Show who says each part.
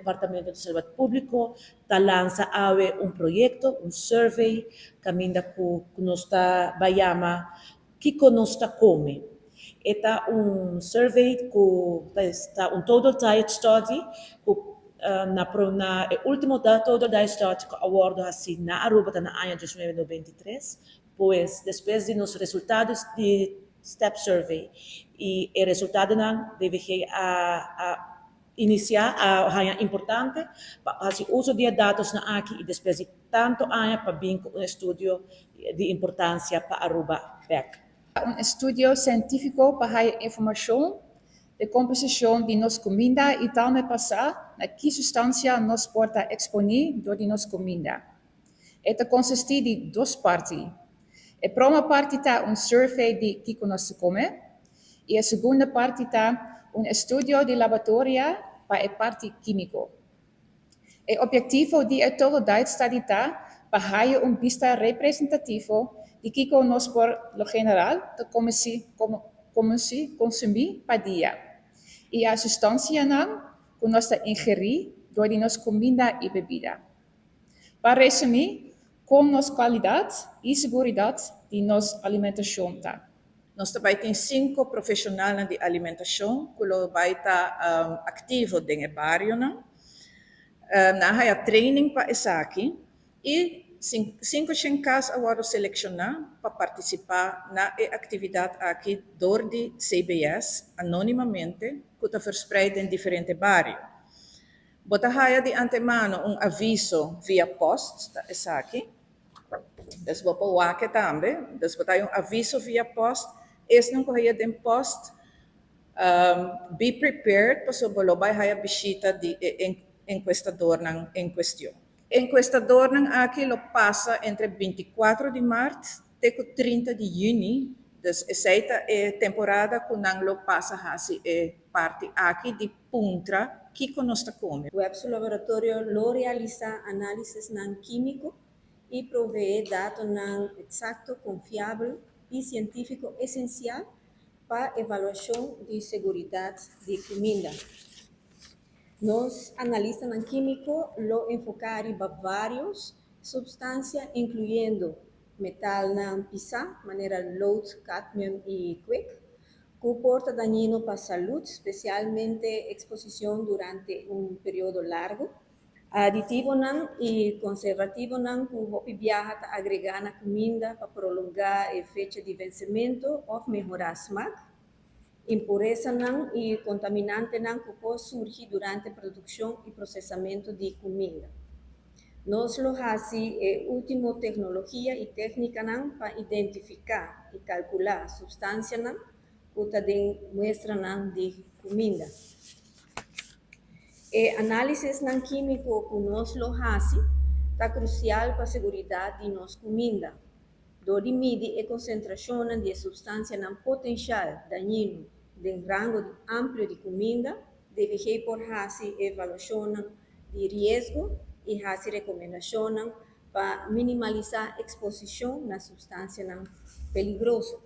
Speaker 1: Departamento di Salubridad Publico ta lansa awe un proyecto, un survey, caminda cu nos ta bay yama "Kico Nos Ta Come". E ta un survey cu ta un total diet study cu na ultimo total diet study cu a wordo haci na Aruba ta na aña 1993. Pues despues di nos resultado di STEP survey y e resultadonan, DVG a inicia a haya importante pa haci uso di datonan aki y despues di tanto aña pa bin cu un estudio di importancia pa Aruba back.
Speaker 2: Un estudio cientifico pa informacion di composicion di nos cuminda y tambe pa sa na ki substancia nos por ta exponi door di nos cuminda. E ta consisti di dos parti. E prome parti ta un survey di kico nos ta come y e segundo parti ta un estudio di laboratorio pa e parti kimico. E obhetivo di e Total Diet Study ta pa haya un bista representativo di kico nos por lo general ta consumi pa dia. Y e substancianan cu nos ta ingeri door di nos cuminda y bebida. Pa resumi, con nos calidad y seguridad di nos alimentacion ta.
Speaker 3: Nos tambe tin cinco profesional di alimentacion cu lo bay ta activo den barionan. Nan a haya training pa esaki y cinco cas a wordo selecciona pa participa na e actividad aki door di CBS anonimamente, cu ta verspreid den diferente bario. Bo ta haya di antemano un aviso via post, ta esaki. Dus bo por wak tambe, dus bo ta un aviso via post, esnan cu haya den post, be prepared pasobra lo bay haya bishita di encuestadornan en cuestion. Encuestadornan aki lo pasa entre 24 di maart te 30 di juni, dus esey ta e temporada cu nan lo pasa hasi e parti aki di puntra kico nos ta come.
Speaker 4: Web su laboratorio lo realisa analisisnan kimico y provee datonan exacto, confiabel y cientifico esencial pa evaluacion di seguridad di cuminda. Nos analistanan kimico lo enfoca riba varios substancia, incluyendo metalnan pisa, manera lood, cadmium y kwik, cu por ta dañino pa salud, especialmente exposicion durante un periodo largo. Aditivonan y conservativonan cu hopi biaha ta agrega na cuminda pa prolonga e fecha di vencimento of mehora smaak. Impuresanan y contaminantenan cu por surgi durante produccion y procesamento di cuminda. Nos lo hasi e ultimo tecnologia y tecnicanan pa identifica y calcula substancianan cu ta den muestranan di cuminda. E analisisnan kimico cu nos lo hasi ta crucial pa seguridad di nos cuminda. Door di midi e concentracion di substancianan potencial dañino den rango amplio di cuminda, DVG por hasi evaluacion di riesgo y hasi recomendacion pa minimalisa exposicion na substancianan peligroso.